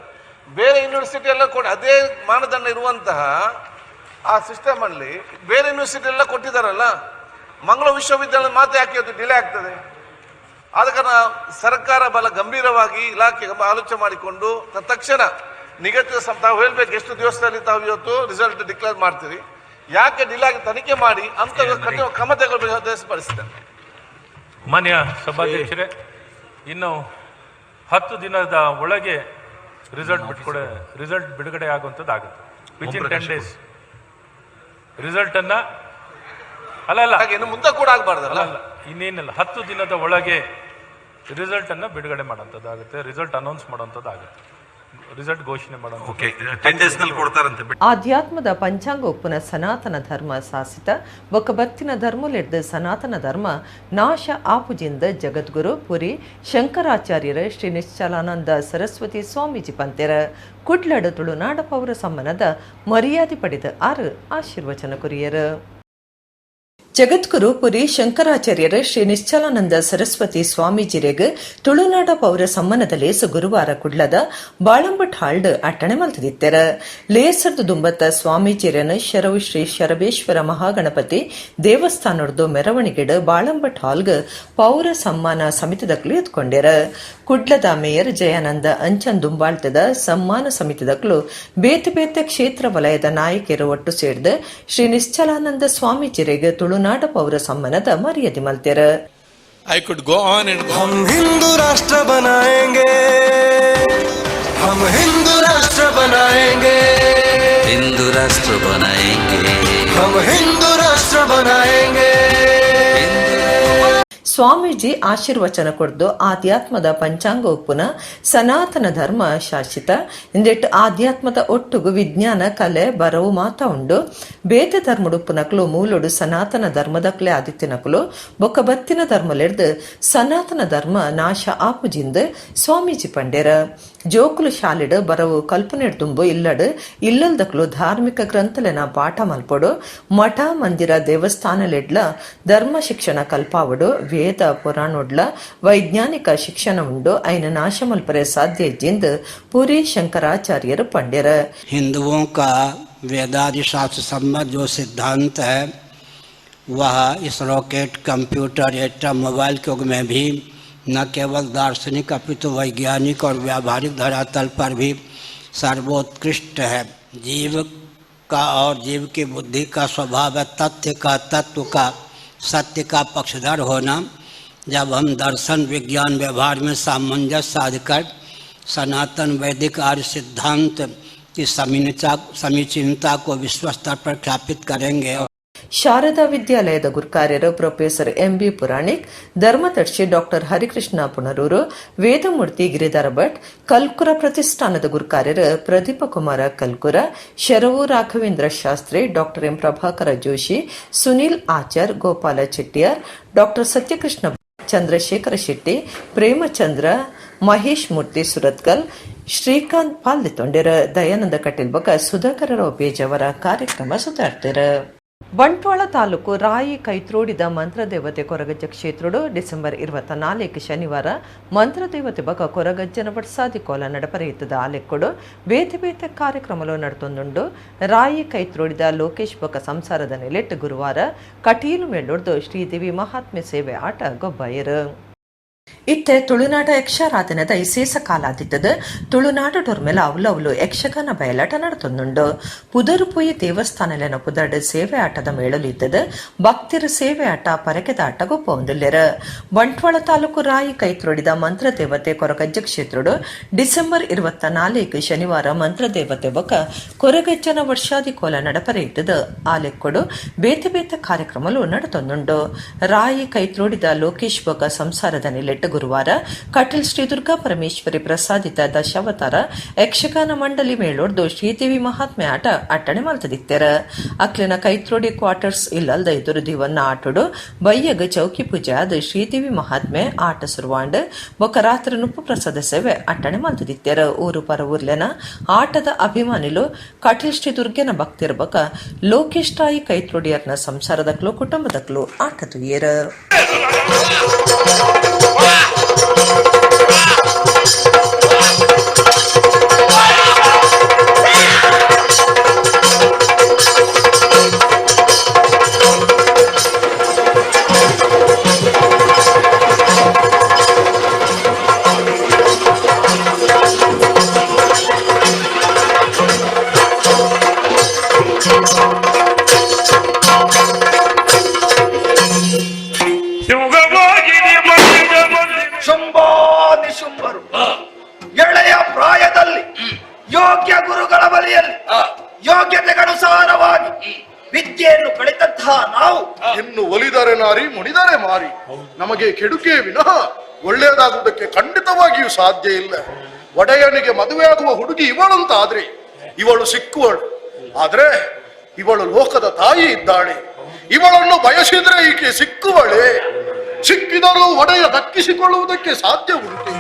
ಬೇರೆ ಯೂನಿವರ್ಸಿಟಿ ಎಲ್ಲ ಕೊಡಿ, ಅದೇ ಮಾನದಂಡ ಇರುವಂತಹ ಆ ಸಿಸ್ಟಮ್ ಅಲ್ಲಿ ಬೇರೆ ಯೂನಿವರ್ಸಿಟಿ ಎಲ್ಲ ಕೊಟ್ಟಿದ್ದಾರಲ್ಲ, ಮಂಗಳೂರು ವಿಶ್ವವಿದ್ಯಾಲಯ ಮಾತ್ರ ಯಾಕೆ ಇವತ್ತು ಡಿಲೇ ಆಗ್ತದೆ? ಆದ ಕಾರಣ ಸರ್ಕಾರ ಬಹಳ ಗಂಭೀರವಾಗಿ ಇಲಾಖೆ ಆಲೋಚನೆ ಮಾಡಿಕೊಂಡು ತಕ್ಷಣ ನಿಗದಿತ ತಾವು ಹೇಳ್ಬೇಕು, ಎಷ್ಟು ದಿವಸದಲ್ಲಿ ತಾವು ಇವತ್ತು ರಿಸಲ್ಟ್ ಡಿಕ್ಲೇರ್ ಮಾಡ್ತೀರಿ, ಯಾಕೆ ಡಿಲೇ ಆಗಿ ತನಿಖೆ ಮಾಡಿ ಅಂತ ಕಠಿಣ ಕ್ರಮ ತಗೊಳ್ಬೇಕು ಉದ್ದೇಶಪಡಿಸಿದ್ದೇನೆ. ಮಾನ್ಯ ಸಭಾಧ್ಯಕ್ಷರೇ, ಇನ್ನು 10 ದಿನದ ಒಳಗೆ ರಿಸಲ್ಟ್ ಬಿಡುಗಡೆ ಆಗುವಂಥದ್ದು ಆಗುತ್ತೆ. ವಿತಿನ್ 10 ಡೇಸ್ ರಿಸಲ್ಟ್ ಅನ್ನ, ಅಲ್ಲ ಅಲ್ಲ. ಹಾಗೆ ಇನ್ನು ಮುಂದೆ ಕೂಡ ಆಗ್ಬಾರ್ದಲ್ಲ. ಅಲ್ಲ, ಇನ್ನೇನಿಲ್ಲ. 10 ದಿನದ ಒಳಗೆ ರಿಸಲ್ಟ್ ಅನ್ನ ಬಿಡುಗಡೆ ಮಾಡೋಂಥದ್ದು ಆಗುತ್ತೆ, ರಿಸಲ್ಟ್ ಅನೌನ್ಸ್ ಮಾಡೋಂಥದ್ದು ಆಗುತ್ತೆ. ರಿಸಲ್ಟ್ ಘೋಷಣೆ ಮಾಡೋಣ. ಓಕೆ, 10 ಡೇಸ್ ನಲ್ಲಿ ಕೊಡ್ತಾರಂತೆ ಬಿಟ್ಟು. ಆಧ್ಯಾತ್ಮದ ಪಂಚಾಂಗ ಉಪ್ಪುನ ಸನಾತನ ಧರ್ಮ ಶಾಸಿತ ಬೊಕ್ಕ ಬತ್ತಿನ ಧರ್ಮಲೆಡ್ದು ಸನಾತನ ಧರ್ಮ ನಾಶ ಆಪುಜಿಂದ ಜಗದ್ಗುರು ಪುರಿ ಶಂಕರಾಚಾರ್ಯರ ಶ್ರೀ ನಿಶ್ಚಲಾನಂದ ಸರಸ್ವತಿ ಸ್ವಾಮೀಜಿ ಪಂತೆರ. ಕುಡ್ಲಡು ತುಳುನಾಡ ಪೌರ ಸಮ್ಮನದ ಮರ್ಯಾದೆ ಪಡೆದ ಆರು ಆಶೀರ್ವಚನ ಕುರಿಯರು. ಜಗದ್ಗುರು ಪುರಿ ಶಂಕರಾಚಾರ್ಯರ ಶ್ರೀ ನಿಶ್ಚಲಾನಂದ ಸರಸ್ವತಿ ಸ್ವಾಮೀಜಿರೆಗ್ ತುಳುನಾಡ ಪೌರ ಸಮ್ಮನದ ಲೇಸು ಗುರುವಾರ ಕುಡ್ಲದ ಬಾಳಂಬಟ್ ಹಾಲ್ಡ್ ಅಟ್ಟಣೆ ಮಲ್ತದಿತ್ತೆರ. ಲೇಸರ್ದು ದುಂಬತ್ತ ಸ್ವಾಮೀಜಿರನ ಶರವು ಶ್ರೀ ಶರಬೇಶ್ವರ ಮಹಾಗಣಪತಿ ದೇವಸ್ಥಾನಡ್ದು ಮೆರವಣಿಗೆಡ್ ಬಾಳಂಬಟ್ ಹಾಲ್ಗ್ ಪೌರ ಸಮ್ಮಾನ ಸಮಿತಿದಕ್ಲು ಎತ್ಕೊಂಡೆರ. ಕುಡ್ಲದ ಮೇಯರ್ ಜಯಾನಂದ ಅಂಚನ್ ದುಂಬಾಳ್ತದ ಸಮ್ಮಾನ ಸಮಿತಿದಕ್ಲು ಬೇತೆ ಬೇತೆ ಕ್ಷೇತ್ರ ವಲಯದ ನಾಯಕಿಯರು ಒಟ್ಟು ಸೇರ್ದು ಶ್ರೀ ನಿಶ್ಚಲಾನಂದ ಸ್ವಾಮೀಜಿರೆಗ್ ತುಳುನಾಡ ಪೌರ ಸಮ್ಮಾನದ ಮರ್ಯಾದೆ ಮಲ್ತೆರ. I could go on and go. हम हिंदू राष्ट्र बनाएंगे, हम हिंदू राष्ट्र बनाएंगे। हिंदू राष्ट्र बनाएंगे। हम हिंदू राष्ट्र बनाएंगे। ಸ್ವಾಮೀಜಿ ಆಶೀರ್ವಚನ ಕೊಡ್ದು ಆಧ್ಯಾತ್ಮದ ಪಂಚಾಂಗ ಉಪ್ಪುನ ಸನಾತನ ಧರ್ಮ ಶಾಸಿತ ಇಂದೆಟ್ ಆಧ್ಯಾತ್ಮದ ಒಟ್ಟುಗು ವಿಜ್ಞಾನ, ಕಲೆ, ಬರವು ಮಾತ ಉಂಡು. ಬೇತೆ ಧರ್ಮಡುಪ್ಪುನಕ್ಲು ಮೂಲೊಡು ಸನಾತನ ಧರ್ಮದಕ್ಲೆ ಆದಿತ್ಯನಕ್ಲು. ಬೊಕ್ಕ ಬತ್ತಿನ ಧರ್ಮಲೆಡ್ದು ಸನಾತನ ಧರ್ಮ ನಾಶ ಆಪುಜಿಂದ್ ಸ್ವಾಮೀಜಿ ಪಂಡೆರ. ಜೋಕುಲು ಶಾಲೆಡ್ ಬರವು ಕಲ್ಪನೆಡ್ ಇಲ್ಲಡ್ ಇಲ್ಲಲ್ದಕ್ಲು ಧಾರ್ಮಿಕ ಗ್ರಂಥಲೆನ ಪಾಠ ಮಲ್ಪೊಡು. ಮಠ, ಮಂದಿರ, ದೇವಸ್ಥಾನಲೆಡ್ಲ ಧರ್ಮ ಶಿಕ್ಷಣ ಕಲ್ಪಾವಡು. ವೇದ ಪುರಾಣೊಡ್ಲ ವೈಜ್ಞಾನಿಕ ಶಿಕ್ಷಣ ಉಂಡು. ಐನ ನಾಶ ಮಲ್ಪರೆ ಸಾಧ್ಯ ಇಜ್ಜಿಂದ್ ಪುರಿ ಶಂಕರಾಚಾರ್ಯರು ಪಂಡೆರ. हिंदुओं का वेदादि शास्त्र सम्मत जो सिद्धांत है, वह इस रॉकेट, कंप्यूटर, एटम, मोबाइल के युग में भी न केवल दार्शनिक अपितु वैज्ञानिक और व्यावहारिक धरातल पर भी सर्वोत्कृष्ट है। जीव का और जीव की बुद्धि का स्वभाव है तथ्य का, तत्व का, सत्य का पक्षधर होना। जब हम दर्शन, विज्ञान, व्यवहार में सामंजस्य साधकर सनातन वैदिक आर्य सिद्धांत की समीचीनता को विश्व स्तर पर स्थापित करेंगे। ಶಾರದಾ ವಿದ್ಯಾಲಯದ ಗುರುಕಾರ್ಯರು ಪ್ರೊಫೆಸರ್ ಎಂಬಿ ಪುರಾಣಿಕ್, ಧರ್ಮದರ್ಶಿ ಡಾಕ್ಟರ್ ಹರಿಕೃಷ್ಣ ಪುನರೂರು, ವೇದಮೂರ್ತಿ ಗಿರಿಧರ ಭಟ್, ಕಲ್ಕುರ ಪ್ರತಿಷ್ಠಾನದ ಗುರುಕಾರ್ಯರು Pradeep Kumar Kalkura, Sharavu Raghavendra Shastri, doctor M Prabhakar Joshi, Sunil Achar, Gopala Chettiar, doctor Satyakrishna, Chandrashekhar Shetty, Premchandra, Mahesh Murthy Surathkal, Srikanth ಪಾಲ್ದಿತ್ತೊಂಡೆರ. ದಯಾನಂದ ಕಟೀಲ್ ಬೊಕ ಸುಧಾಕರ ರಾವ್ ಪೇಜಾವರ ಕಾರ್ಯಕ್ರಮ ಸುಧಾರ್ತೆರ್. ಬಂಟ್ವಾಳ ತಾಲೂಕು ರಾಯಿ ಕೈತ್ರೋಡಿದ ಮಂತ್ರದೇವತೆ ಕೊರಗಜ್ಜ ಕ್ಷೇತ್ರಡು ಡಿಸೆಂಬರ್ 24 ಶನಿವಾರ ಮಂತ್ರದೇವತೆ ಬಕ ಕೊರಗಜ್ಜನ ವಡ್ಸಾದಿ ಕೋಲ ನಡಪರೆಯುತ್ತದ. ಆಲೆಕ್ಕೊಡು ಬೇತೆ ಬೇತೆ ಕಾರ್ಯಕ್ರಮಲು ನಡತೊಂದುಂಡು. ರಾಯಿ ಕೈತ್ರೋಡಿದ ಲೋಕೇಶ್ ಬಕ ಸಂಸಾರದ ನೆಲೆಟ್ ಗುರುವಾರ ಕಟೀಲು ಮೇಳೊಡ್ದು ಶ್ರೀದೇವಿ ಮಹಾತ್ಮೆ ಸೇವೆ ಆಟ ಗೊಬ್ಬಾಯರು. ಇತ್ತೆ ತುಳುನಾಡ ಯಕ್ಷಾರಾಧನೆದ ಇಸೇಸ ಕಾಲಾದಿತ್ತದ. ತುಳುನಾಡ ಡೊರ್ಮೆಲ ಅವ್ಲವ್ಲು ಯಕ್ಷಗಾನ ಬಯಲಾಟ ನಡತೊಂದುಂಡು. ಪುದರುಪೋಯಿ ದೇವಸ್ಥಾನಲೆನ ಪುದರ್ಡ್ ಸೇವೆ ಆಟದ ಮೇಳಲು ಇತ್ತದ. ಭಕ್ತರ ಸೇವೆ ಆಟ, ಪರಕೆದ ಆಟ ಗೊಪ್ಪೊಂದುಲ್ಲೆರ್. ಬಂಟ್ವಾಳ ತಾಲೂಕು ರಾಯಿ ಕೈತ್ರೊಡಿದ ಮಂತ್ರದೇವತೆ ಕೊರಗಜ್ಜ ಕ್ಷೇತ್ರಡು ಡಿಸೆಂಬರ್ 24 ಶನಿವಾರ ಮಂತ್ರದೇವತೆ ಬೊಕ ಕೊರಗಜ್ಜನ ವರ್ಷಾದಿ ಕೋಲ ನಡಪರೆ ಇತ್ತದ. ಆಲೆಕ್ಕೊಡು ಬೇತೆ ಬೇತೆ ಕಾರ್ಯಕ್ರಮಲು ನಡತೊಂದುಂಡು. ರಾಯಿ ಕೈತ್ರೋಡಿದ ಲೋಕೇಶ್ ಬೊಕ ಸಂಸಾರದ ನೆಲೆಟ್ ಗುರುವಾರ ಕಟೀಲ್ ಶ್ರೀ ದುರ್ಗಾ ಪರಮೇಶ್ವರಿ ಪ್ರಸಾದಿತ ದಶಾವತಾರ ಯಕ್ಷಗಾನ ಮಂಡಳಿ ಮೇಳೊಡ್ದು ಶ್ರೀದೇವಿ ಮಹಾತ್ಮೆ ಆಟ ಅಟ್ಟಣೆ ಮಲ್ತದಿತ್ತೆರ್. ಅಕ್ಲೆನ ಕೈತ್ರೋಡಿ ಕ್ವಾರ್ಟರ್ಸ್ ಇಲ್ಲಲ್ದ ಎದುರು ದಿವನ್ನ ಆಟೋಡು ಬಯ್ಯಗ್ ಚೌಕಿ ಪೂಜೆ ಆದ್ ಶ್ರೀದೇವಿ ಮಹಾತ್ಮೆ ಆಟ ಸುರುವಾಂಡ್. ಬೊಕ ರಾತ್ರಿ ನುಪ್ಪು ಪ್ರಸಾದ ಸೇವೆ ಅಟ್ಟಣೆ ಮಲ್ತದಿತ್ತೆರ್. ಊರು ಪರ ಊರ್ಲೆನ ಆಟದ ಅಭಿಮಾನಿಲು, ಕಟೀಲ್ ಶ್ರೀ ದುರ್ಗೆನ ಭಕ್ತಿರ್ ಬೊಕ ಲೋಕೇಶ್ ರಾಯಿ ಕೈತ್ರೋಡಿಯರ್ನ ಸಂಸಾರದಕ್ಲು, ಕುಟುಂಬದಕ್ಲು ಆಟ ತುಯ್ಯೆರ್. ಶುಂಭೋ ನಿಶುಂಭರು ಎಳೆಯ ಪ್ರಾಯದಲ್ಲಿ ಯೋಗ್ಯ ಗುರುಗಳ ಬಳಿಯಲ್ಲಿ ಯೋಗ್ಯತೆಗನುಸಾರವಾಗಿ ವಿದ್ಯೆಯನ್ನು ಕಲಿತಂತಹ ನಾವು ಇನ್ನು ಒಲಿದರೆ ನಾರಿ, ಮುನಿದರೆ ಮಾರಿ. ನಮಗೆ ಕೆಡುಕೇ ವಿನಃ ಒಳ್ಳೆಯದಾಗುವುದಕ್ಕೆ ಖಂಡಿತವಾಗಿಯೂ ಸಾಧ್ಯ ಇಲ್ಲ. ಒಡೆಯನಿಗೆ ಮದುವೆಯಾಗುವ ಹುಡುಗಿ ಇವಳಂತ ಆದ್ರೆ ಇವಳು ಸಿಕ್ಕುವಳು. ಆದ್ರೆ ಇವಳು ಲೋಕದ ತಾಯಿ ಇದ್ದಾಳೆ. ಇವಳನ್ನು ಬಯಸಿದ್ರೆ ಈಕೆ ಸಿಕ್ಕುವಳೆ. ಸಿಕ್ಕಿದರೂ ಒಡೆಯ ದಕ್ಕಿಸಿಕೊಳ್ಳುವುದಕ್ಕೆ ಸಾಧ್ಯ ಉಂಟು.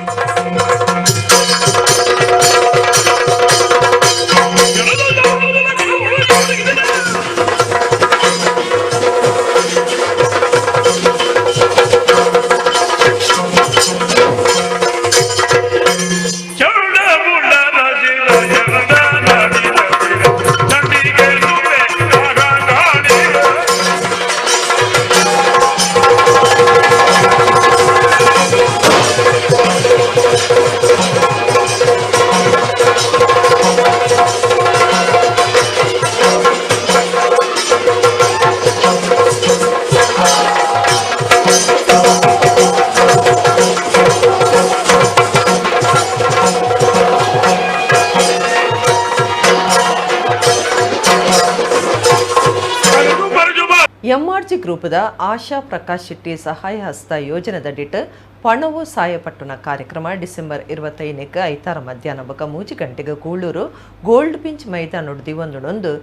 ಎಂಆರ್ಜಿ ಗ್ರೂಪದ ಆಶಾ ಪ್ರಕಾಶ್ ಶೆಟ್ಟಿ ಸಹಾಯ ಹಸ್ತ ಯೋಜನೆದಡಿಟ್ ಪಣವು ಸಾಯಪಟ್ಟುನ ಕಾರ್ಯಕ್ರಮ ಡಿಸೆಂಬರ್ 25ಕ್ಕೆ ಐತಾರ ಮಧ್ಯಾಹ್ನ ಬಕ 3 ಗಂಟೆಗೆ ಕೂಳೂರು ಗೋಲ್ಡ್ ಪಿಂಚ್ ಮೈದಾನೊಡು ದಿವಂದುಡೊಂದು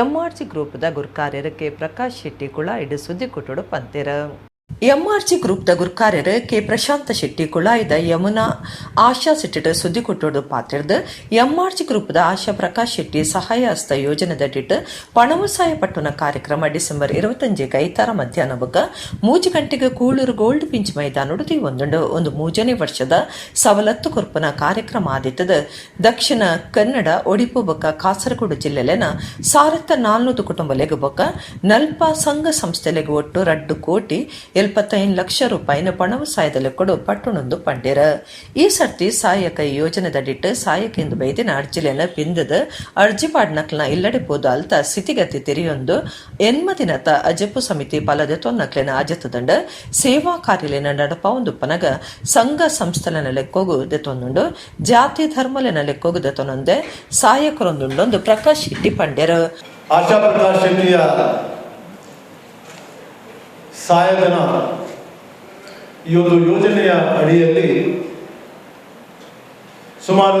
ಎಂಆರ್ಜಿ ಗ್ರೂಪದ ಗುರ್ಕಾರ್ಯರು ಕೆ ಪ್ರಕಾಶ್ ಶೆಟ್ಟಿ ಕುಳಾಯಿಡು ಸುದ್ದಿ ಕೊಟ್ಟುಡು ಪಂತೆರ. ಎಂಆರ್ಜಿ ಗ್ರೂಪ್ದ ಗುರ್ಕಾರ್ಯರು ಕೆ ಪ್ರಶಾಂತ ಶೆಟ್ಟಿ ಕುಳಾಯಿದ ಯಮುನಾ ಆಶಾ ಸಿಟ್ಟಿಡ್ ಸುದ್ದಿ ಕೊಟ್ಟೋಡು ಪಾತಿರ್ದು ಎಂಆರ್ಜಿ ಗ್ರೂಪ್ದ ಆಶಾ ಪ್ರಕಾಶ್ ಶೆಟ್ಟಿ ಸಹಾಯ ಹಸ್ತ ಯೋಜನೆದಡಿಟ್ ಪಣವು ಸಾಯ ಪಟ್ಟುನ ಕಾರ್ಯಕ್ರಮ ಡಿಸೆಂಬರ್ 25ಕ್ಕೆ ಐತಾರ ಮಧ್ಯಾಹ್ನ ಬೊಕ್ಕ 3 ಗಂಟೆಗೆ ಕೂಳೂರು ಗೋಲ್ಡ್ ಪಿಂಚ್ ಮೈದಾನೊಡು ಒಂದುಂಡು. ಒಂದು 3ನೇ ವರ್ಷದ ಸವಲತ್ತು ಕೊರ್ಪುನ ಕಾರ್ಯಕ್ರಮ ಆದಿತ್ತದ ದಕ್ಷಿಣ ಕನ್ನಡ ಒಡಿಪು ಬೊಕ್ಕ ಕಾಸರಗೋಡು ಜಿಲ್ಲೆಲೆನ 1400 ಕುಟುಂಬಲೆಗ್ ಬೊಕ್ಕ ನಲ್ಪ ಸಂಘ ಸಂಸ್ಥೆಲೆಗ್ ಒಟ್ಟು 2 ಕೋಟಿ 75 ಲಕ್ಷ ರೂಪಾಯಿನ ಪಣವು ಸಾಯದಲ್ಲಿ ಕೊಡು ಪಟ್ಟಣೊಂದು ಪಂಡಿರ. ಈ ಸರ್ತಿ ಸಾಯಕ ಯೋಜನೆದಡಿಟ್ಟು ಸಾಯಕೆಂದು ಬೈದಿನ ಅರ್ಜಿಲೆನ ಪಿಂದದ ಅರ್ಜಿ ಪಾಡ್ನಕ್ಲನ ಇಲ್ಲಡೆ ಪೋದು ಅಲ್ತ ಸ್ಥಿತಿಗತಿ ತೆರೆಯೊಂದು 80 ದಿನತ ಅಜಪು ಸಮಿತಿ ಪಲದೆ ತೊನ್ನಕ್ಲೆನ ಅಜತದಂಡ ಸೇವಾ ಕಾರ್ಯಲೆನ ನಡಪಾವೊಂದು ಪನಗ ಸಂಘ ಸಂಸ್ಥೆಲೆನ ಲೆಕ್ಕೋಗು ದೆತೊಂದುಂಡು ಜಾತಿ ಧರ್ಮಲೆನ ಲೆಕ್ಕೋಗು ದೆತೊನೊಂದೆ ಸಾಯಕರೊಂದುಂಡೊಂದು ಪ್ರಕಾಶ್ ಶೆಟ್ಟಿ ಪಂಡ್ಯರು. ಆಶಾ ಪ್ರಕಾಶ್ ಶೆಟ್ಟಿಯ ಸಹಾಯಧನ ಈ ಒಂದು ಯೋಜನೆಯ ಅಡಿಯಲ್ಲಿ ಸುಮಾರು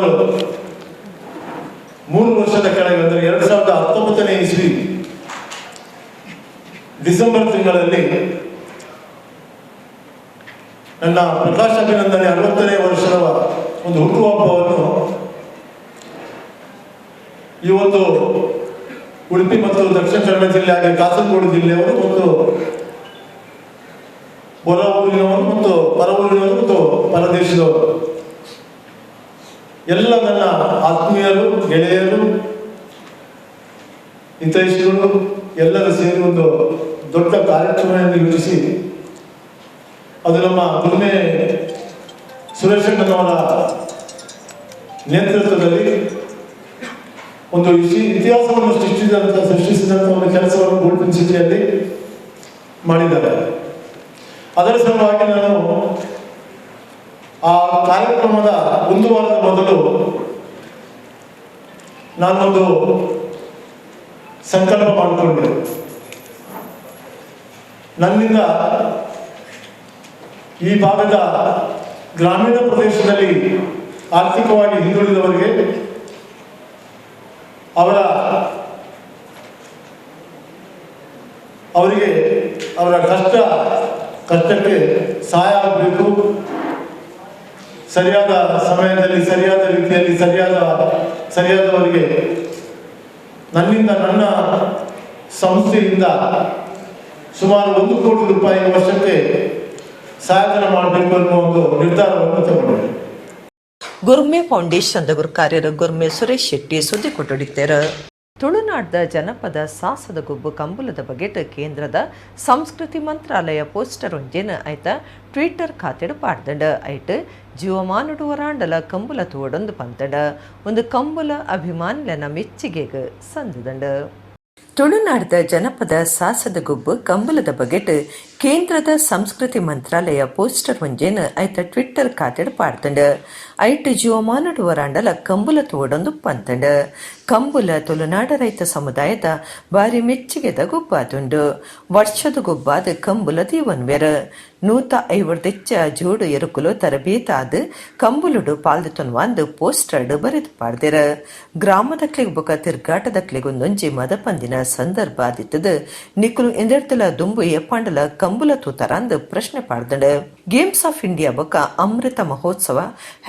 3 ವರ್ಷದ ಕೆಳಗೆ ಅಂದರೆ 2019ನೇ ಇಸ್ವಿ ಡಿಸೆಂಬರ್ ತಿಂಗಳಲ್ಲಿ ನನ್ನ ಪ್ರಕಾಶ್ ಅಭಿನಂದನೆ 60ನೇ ವರ್ಷದ ಒಂದು ಹುಟ್ಟುಹಬ್ಬವನ್ನು ಈ ಒಂದು ಉಡುಪಿ ಮತ್ತು ದಕ್ಷಿಣ ಕನ್ನಡ ಜಿಲ್ಲೆ ಹಾಗೆ ಕಾಸರಗೋಡು ಜಿಲ್ಲೆಯವರು ಮತ್ತು ಹೊರ ಊರಿನವರು ಮತ್ತು ಪರ ಊರಿನವರು ಮತ್ತು ಪರದೇಶದವರು ಎಲ್ಲ ನನ್ನ ಆತ್ಮೀಯರು, ಗೆಳೆಯರು, ಹಿತೈಷಿಗಳು ಎಲ್ಲರೂ ಸೇರಿ ಒಂದು ದೊಡ್ಡ ಕಾರ್ಯಕ್ರಮವನ್ನು ಯೋಜಿಸಿ ಅದು ನಮ್ಮ ಗುರುಮೆ ಸುರೇಶಣ್ಣನವರ ನೇತೃತ್ವದಲ್ಲಿ ಒಂದು ಇತಿಹಾಸವನ್ನು ಸೃಷ್ಟಿಸಿದಂಥ ಒಂದು ಕೆಲಸವನ್ನು ಗೋಲ್ಡನ್ ಸಿಟಿಯಲ್ಲಿ ಮಾಡಿದ್ದಾರೆ. ಅದರ ಸಲುವಾಗಿ ನಾನು ಆ ಕಾರ್ಯಕ್ರಮದ ಒಂದು ವಾರದ ಮೊದಲು ನಾನೊಂದು ಸಂಕಲ್ಪ ಮಾಡಿಕೊಂಡೆ. ನನ್ನಿಂದ ಈ ಭಾಗದ ಗ್ರಾಮೀಣ ಪ್ರದೇಶದಲ್ಲಿ ಆರ್ಥಿಕವಾಗಿ ಹಿಂದುಳಿದವರಿಗೆ ಅವರಿಗೆ ಅವರ ಕಷ್ಟಕ್ಕೆ ಸಹಾಯ ಆಗಬೇಕು, ಸರಿಯಾದ ಸಮಯದಲ್ಲಿ ಸರಿಯಾದ ರೀತಿಯಲ್ಲಿ ಸರಿಯಾದವರಿಗೆ ನನ್ನಿಂದ ನನ್ನ ಸಂಸ್ಥೆಯಿಂದ ಸುಮಾರು 1 ಕೋಟಿ ರೂಪಾಯಿ ವರ್ಷಕ್ಕೆ ಸಹಾಯಧನ ಮಾಡಬೇಕು ಅನ್ನುವ ಒಂದು ನಿರ್ಧಾರವನ್ನು ತಗೊಂಡಿದೆ. ಗುರ್ಮೆ ಫೌಂಡೇಶನ್ ಗುರುಕಾರ್ಯರು ಗುರ್ಮೆ ಸುರೇಶ್ ಶೆಟ್ಟಿ ಸುದ್ದಿ ಕೊಟ್ಟುಡಿದ್ದಾರೆ. ತುಳುನಾಡ್ದ ಜನಪದ ಸಾಸದ ಗುಬ್ಬು ಕಂಬುಲದ ಬಗೆಟ್ ಕೇಂದ್ರದ ಸಂಸ್ಕೃತಿ ಮಂತ್ರಾಲಯ ಪೋಸ್ಟರ್ ಒಂಜೇನ ಆಯ್ತ ಟ್ವಿಟ್ಟರ್ ಖಾತೆಡು ಪಾಡ್ದಂಡ. ಐಟ್ ಜೀವಮಾನುಡು ವರಾಂಡಲ ಕಂಬುಲ ತೋಡೊಂದು ಪಂತಂಡ ಒಂದು ಕಂಬುಲ ಅಭಿಮಾನಿಲೆನ ಮೆಚ್ಚಿಗೆಗ್ ಸಂದದಂಡ. ತುಳುನಾಡದ ಜನಪದ ಸಾಸದ ಗುಬ್ಬು ಕಂಬುಲದ ಬಗೆಟ್ ಕೇಂದ್ರದ ಸಂಸ್ಕೃತಿ ಮಂತ್ರಾಲಯ ಪೋಸ್ಟರ್ ಒಂಜೇನ್ ಐತ ಟ್ವಿಟ್ಟರ್ ಖಾತೆಡ್ ಪಾಡ್ತಂಡ್. ಐಟ್ ಜೀವಮಾನಡ್ ವರಾಂಡಲ ಕಂಬುಲ ತೋಡೊಂದು ಪಂತಂಡ್. ಕಂಬುಲ ತುಳುನಾಡ ರೈತ ಸಮುದಾಯದ ಬಾರಿ ಮೆಚ್ಚುಗೆದ ಗುಬ್ಬಾದುಂಡು. ವರ್ಷದ ಗುಬ್ಬಾದ ಕಂಬುಲ ದೀವನ್ವೆರ್. 150ದೆಚ್ಚ ಜೋಡು ಎರುಕುಲು ತರಬೇತಾದ್ ಕಂಬುಲುಡು ಪಾಲ್ದೆತೊನ್ವಾಂದ್ ಪೋಸ್ಟರ್ಡ್ ಬರೆದು ಪಾಡ್ದೆರ್. ಗ್ರಾಮದಕ್ಲೆಗ್ ಬೊಕ ತಿರ್ಗಾಟದಕ್ಲೆಗ್ ಉಂದೊಂಜಿ ಮದಪಂದಿನ ಸಂದರ್ಭ ಆದಿತ್ತುದು ನಿಕುಲು ಇಂದೆಡ್ತಲ ದುಂಬು ಏಪಾಂಡಲ ಕಂಬುಲ ತೂತರಾಂದ್ ಪ್ರಶ್ನೆ ಪಾಡ್ದಂಡ್. ಗೇಮ್ಸ್ ಆಫ್ ಇಂಡಿಯಾ ಬೊಕ ಅಮೃತ ಮಹೋತ್ಸವ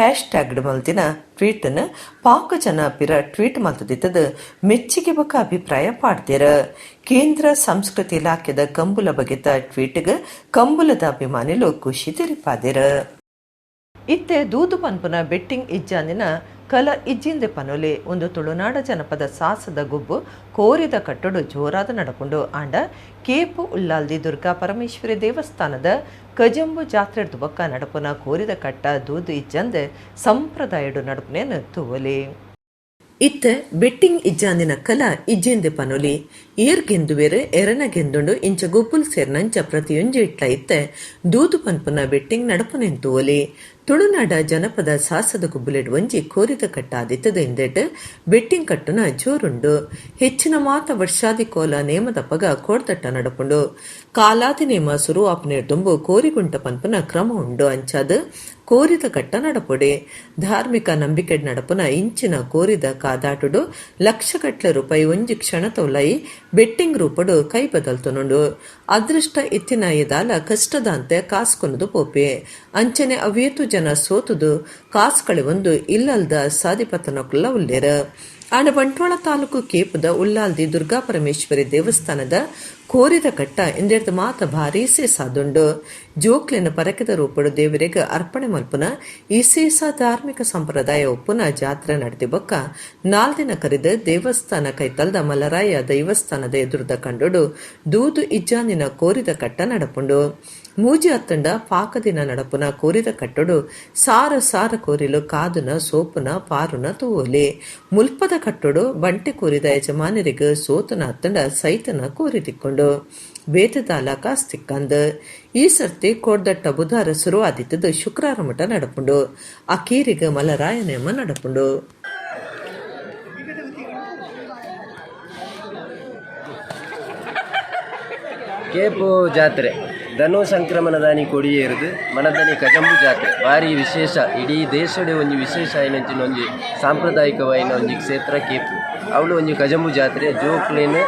ಹ್ಯಾಶ್ ಟ್ಯಾಗ್ ಡ್ ಮಲ್ತಿನ ಟ್ವೀಟ್ ನ್ ಪಾಕ ಜನ ಪಿರ ಟ್ವೀಟ್ ಮಲ್ತುದಿತ್ತುದು ಮೆಚ್ಚುಗೆ ಬೊಕ ಅಭಿಪ್ರಾಯ ಪಾಡ್ದೆರ್. ಕೇಂದ್ರ ಸಂಸ್ಕೃತಿ ಇಲಾಖೆದ ಕಂಬುಲ ಬಗೆತ ಟ್ವೀಟ್ ಗ್ ಕಂಬುಲದ ಅಭಿಮಾನಿಲು ಖುಷಿ ತೆರಿಪಾದೆರ್. ಇತ್ತೆ ದೂದು ಪನ್ಪುನ ಬೆಟ್ಟಿಂಗ್ ಇಜ್ಜಾಂದಿನ ಕಲ ಇಜ್ಜಿಂದೆ ಪನೊಲಿ. ಉಂದು ತುಳುನಾಡ ಜನಪದ ಸಾಸದ ಗೊಬ್ಬು ಕೋರಿದ ಕಟ್ಟೊಡು ಜೋರಾದ ನಡಪುಂಡು. ಆಂಡ ಕೇಪು ಉಲ್ಲಾಲ್ದಿ ದುರ್ಗಾ ಪರಮೇಶ್ವರಿ ದೇವಸ್ಥಾನದ ಕಜಂಬು ಜಾತ್ರೆಡ್ದ್ ಬೊಕ್ಕ ನಡಪುನ ಕೋರಿದ ಕಟ್ಟ ದೂದು ಇಜ್ಜಂದೆ ಸಂಪ್ರದಾಯಡ್ ನಡಪುನೇನ್ ತೂವೊಲಿ. ಇತ್ತೆ ಬೆಟ್ಟಿಂಗ್ ಇಜ್ಜಾಂದಿನ ಕಲ ಇಜ್ಜಿಂದೆ ಪನೊಲಿ. ಏರ್ ಗೆಂದುವೆರ್, ಎರೆನ ಗೆಂದುಂಡು ಇಂಚ ಗೊಬ್ಬುಲು ಸೇರ್ನಂಚ ಪ್ರತಿಯೊಂಜಿ ಇಟ್ಲ ಇತ್ತೆ ದೂದು ಪನ್ಪುನ ಬೆಟ್ಟಿಂಗ್ ನಡಪುನೆನ್ ತೂವೊಲಿ. ತುಳುನಾಡ ಜನಪದ ಸಾಸದ ಗೊಬ್ಬುಲೆಡ್ ಒಂಜಿ ಕೋರಿದ ಕಟ್ಟ ಆದಿತ್ತುದು ಇಂದೆಟ್ ಬೆಟ್ಟಿಂಗ್ ಕಟ್ಟುನ ಜೋರುಂಡು. ಹೆಚ್ಚಿನ ಮಾತ ವರ್ಷಾದಿ ಕೋಲ ನೇಮದಪಗ ಕೋಡ್ದಟ್ಟ ನಡಪುಂಡು. ಕಾಲಾದಿ ನೇಮ ಸುರು ಆಪುನೆರ್ದುಂಬು ಕೋರಿಗುಂಟ ಪನ್ಪುನ ಕ್ರಮ ಉಂಡು. ಅಂಚಾದ್ ಕೋರಿದ ಕಟ್ಟ ನಡಪೊಡೆ. ಧಾರ್ಮಿಕ ನಂಬಿಕೆಡ್ ನಡಪುನ ಇಂಚಿನ ಕೋರಿದ ಕಾದಾಟುಡು ಲಕ್ಷಗಟ್ಲೆ ರೂಪಾಯಿ ಒಂಜಿ ಕ್ಷಣತ ಉಲಾಯಿ ಬೆಟ್ಟಿಂಗ್ ರೂಪಡ್ ಕೈ ಬದಲ್ತೊನುಂಡು. ಅದೃಷ್ಟ ಇತ್ತಿನಾಯೆದಾಲ ಕಷ್ಟದಾಂತೆ ಕಾಸ್ ಕೊನೊದು ಪೋಪೆ. ಅಂಚನೆ ಅವ್ವೇತು ಜನ ಸೋತುದು ಕಾಸ್ ಕಳೆವೊಂದು ಇಲ್ಲಲ್ದ ಸಾದಿಪತ್ತನಕುಲ್ಲ ಉಲ್ಲೆರ್. ಆಂಡ ಬಂಟ್ವಾಳ ತಾಲೂಕು ಕೇಪುದ ಉಲ್ಲಾಲ್ದಿ ದುರ್ಗಾ ಪರಮೇಶ್ವರಿ ದೇವಸ್ಥಾನದ ಕೋರಿದ ಕಟ್ಟ ಇಂದೆರ್ದ್ ಮಾತ ಭಾರೀ ಸೇಸಾದುಂಡು. ಜೋಕ್ಲೆನ ಪರಕೆದ ರೂಪಡ್ ದೇವರೆಗ್ ಅರ್ಪಣೆ ಮಲ್ಪುನ ಇಸೇಸ ಧಾರ್ಮಿಕ ಸಂಪ್ರದಾಯ ಉಪ್ಪುನ ಜಾತ್ರೆ ನಡತಿ ಬೊಕ್ಕ ನಾಲ್ದಿನ ಕರಿದ್ ದೇವಸ್ಥಾನ ಕೈತಲ್ದ ಮಲರಾಯ ದೈವಸ್ಥಾನದ ಎದುರುದ ಕಂಡೊಡು ದೂದು ಇಜ್ಜಾಂದಿನ ಕೋರಿದ ಕಟ್ಟ ನಡಪುಂಡು. ಮೂಜಿ ಅತ್ತಂಡ ಪಾಕದಿನ ನಡಪುನ ಕೋರಿದ ಕಟ್ಟೊಡು ಸಾರ ಸಾರ ಕೋರಿಲು ಕಾದುನ ಸೋಪುನ ಪಾರುನ ತೂವೊಲಿ. ಮುಲ್ಪದ ಕಟ್ಟೊಡು ಬಂಟೆ ಕೋರಿದ ಯಜಮಾನರಿಗ್ ಸೋತುನ ಅತ್ತಂಡ ಸೈತನ ಕೋರಿ ತಿಕ್ಕೊಂಡು ಬೇತೆದಾಲ ಕಾಸ್ ತಿಕ್ಕಂದ್. ಈ ಸರ್ತಿ ಕೋಡ್ದಟ್ಟ ಬುಧಾರ ಸುರು ಆದಿತ್ತುದು ಶುಕ್ರಾರ ಮಠ ನಡಪುಂಡು. ಅಕೀರಿಗ್ ಮಲರಾಯ ನೇಮ ನಡಪುಂಡು. ಕೇಪು ಜಾತ್ರೆ ಧನು ಸಂಕ್ರಮಣದಾನಿ ಕೊಡಿಯೇರುದು ಮನದನಿ ಕಜಂಬು ಜಾತ್ರೆ ಭಾರಿ ವಿಶೇಷ. ಇಡೀ ದೇಶಡೆ ಒಂಜಿ ವಿಶೇಷ ಆಯಿನಂಚಿನ ಒಂಜಿ ಸಾಂಪ್ರದಾಯಿಕವಾಯಿನ ಒಂಜಿ ಕ್ಷೇತ್ರ ಕೇಪು. ಅವಳು ಒಂಜಿ ಕಜಂಬು ಜಾತ್ರೆ ಜೋಕ್ಲೆನ್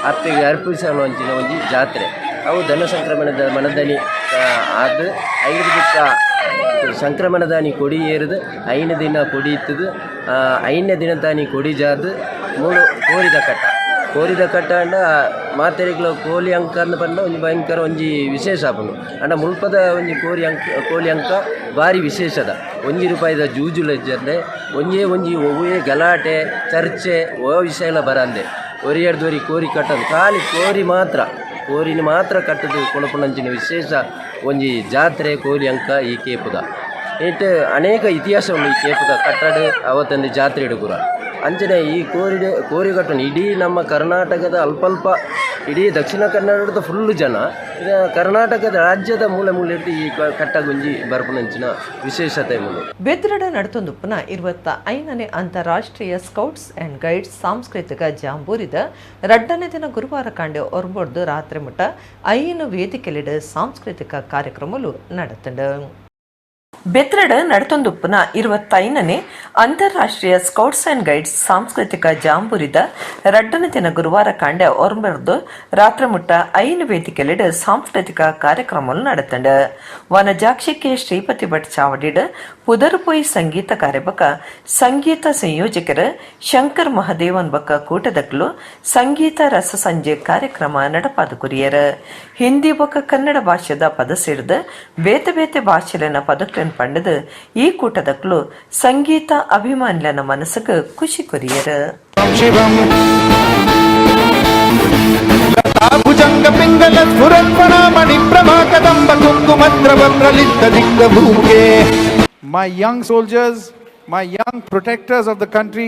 ಅಪ್ಪೆಗೆ ಅರ್ಪಿಸೋಣ ಒಂಜಿನ ಒಂಜಿ ಜಾತ್ರೆ. ಅವು ಧನು ಸಂಕ್ರಮಣದ ಮನದನಿ ಆದ್ ಐದು ಬುಕ್ಕ ಸಂಕ್ರಮಣದಾನಿ ಕೊಡಿ ಏರುದು 5 ದಿನ ಕೊಡಿ ಇತ್ತದು 5ನೇ ದಿನ ತಾನಿ ಕೊಡಿ ಜಾದು ಮೂಲು ಕೋರಿದ ಕಟ್ಟ. ಕೋರಿದ ಕಟ್ಟ ಅಂಡ ಮಾತೆರಿಗ್ಲ ಕೋಲಿ ಅಂಕ ಅಂದ್ ಪಂಡ ಒಂಜಿ ಭಯಂಕರ ಒಂಜಿ ವಿಶೇಷ ಆಪುಂಡು. ಅಂಡ ಮುಲ್ಪದ ಒಂಜಿ ಕೋರಿ ಅಂಕ ಕೋಲಿ ಅಂಕ ಭಾರಿ ವಿಶೇಷದ. 1 ರೂಪಾಯಿದ ಜೂಜುಲ ಇಜ್ಜಂದೆ ಒಂಜೇ ಒಂಜಿ ಒವ್ವೇ ಗಲಾಟೆ ಚರ್ಚೆ ಓ ವಿಷಯ ಎಲ್ಲ ಬರಂದೆ ಒರಿಯರ್ದೊರಿ ಕೋರಿ ಕಟ್ಟದು ಖಾಲಿ ಕೋರಿ ಮಾತ್ರ ಕೋರಿನ ಮಾತ್ರ ಕಟ್ಟದು ಕೊಣಪುಣಂಚಿನ ವಿಶೇಷ ಒಂಜಿ ಜಾತ್ರೆ ಕೋರಿ ಅಂಕ ಈ ಕೇಪುದ. ಇಟ್ಟು ಅನೇಕ ಇತಿಹಾಸ ಉಂಡು ಈ ಕೇಪುದ ಕಟ್ಟಡ ಅವತ್ತೊಂದು ಜಾತ್ರೆ ಪೂರ. ಅಂಚನೆ ಈ ಕೋರಿ ಕೋರಿ ಕಟ್ಟಣ ಇಡೀ ನಮ್ಮ ಕರ್ನಾಟಕದ ಅಲ್ಪಲ್ಪ ಇಡೀ ದಕ್ಷಿಣ ಕನ್ನಡದ ಫುಲ್ ಜನ ಕರ್ನಾಟಕದ ರಾಜ್ಯದ ಮೂಲೆ ಮೂಲೆ ಈ ಕಟ್ಟಗುಂಜಿ ಬರ್ಪುನಂಚಿನ ವಿಶೇಷತೆ ಮೂಲೆ. ಬೆದ್ರಡ ನಡತೊಂದುಪ್ಪುನ 25ನೇ ಅಂತಾರಾಷ್ಟ್ರೀಯ ಸ್ಕೌಟ್ಸ್ ಆ್ಯಂಡ್ ಗೈಡ್ಸ್ ಸಾಂಸ್ಕೃತಿಕ ಜಾಂಬೂರಿದ 2ನೇ ದಿನ ಗುರುವಾರ ಕಾಂಡೆ ಒರ್ಂಬೊಡ್ದು ರಾತ್ರಿ ಮುಟ್ಟ 5 ವೇದಿಕೆಲೆಡ್ ಸಾಂಸ್ಕೃತಿಕ ಕಾರ್ಯಕ್ರಮಲು ನಡತಂಡು. ಬೆದ್ರಡ್ ನಡತೊಂದುಪ್ಪುನ 25ನೇ ಅಂತಾರಾಷ್ಟ್ರೀಯ ಸ್ಕೌಟ್ಸ್ ಆ್ಯಂಡ್ ಗೈಡ್ಸ್ ಸಾಂಸ್ಕೃತಿಕ ಜಾಂಬೂರಿದ 2ನೇ ದಿನ ಗುರುವಾರ ಕಾಂಡೆ ಒರ್ಂಬೊಡ್ದು ರಾತ್ರಿ ಮುಟ್ಟ 5 ವೇದಿಕೆಲೆಡ್ ಸಾಂಸ್ಕೃತಿಕ ಕಾರ್ಯಕ್ರಮಲು ನಡತಂಡು. ವನಜಾಕ್ಷಿ ಕೆ ಶ್ರೀಪತಿ ಭಟ್ ಚಾವಡಿಡ್ ಪುದರುಪೋಯಿ ಸಂಗೀತ ಕಾರ್ಯಬಕ ಸಂಗೀತ ಸಂಯೋಜಕರು ಶಂಕರ್ ಮಹದೇವನ್ ಬಕ್ಕ ಕೂಟದಕ್ಲು ಸಂಗೀತ ರಸ ಸಂಜೆ ಕಾರ್ಯಕ್ರಮ ನಡಪಾದ ಕುರಿಯರ್. ಹಿಂದಿ ಬೊಕ್ಕ ಕನ್ನಡ ಭಾಷೆದ ಪದ ಸೇರಿದ ಬೇತೆ ಬೇತೆ ಭಾಷೆಲೆನ ಪದಕ್ಲೆನ್ ಪಂಡದು ಈ ಕೂಟದಕ್ಲು ಸಂಗೀತ ಅಭಿಮಾನಿಲನ ಮನಸ್ಸುಗೆ ಖುಷಿ ಕೊರಿಯರ್. ಭುಜಂಗ ಪಿಂಗಲ ಸ್ಫುರತ್ಫಣಾಮಣಿ ಪ್ರಭಾ ಕದಂಬ ಕುಂಕುಮದ್ರವ ಪ್ರಲಿಪ್ತ ದಿಗ್ಗಭೂಮುಖೇ. My young soldiers, my young protectors of the country,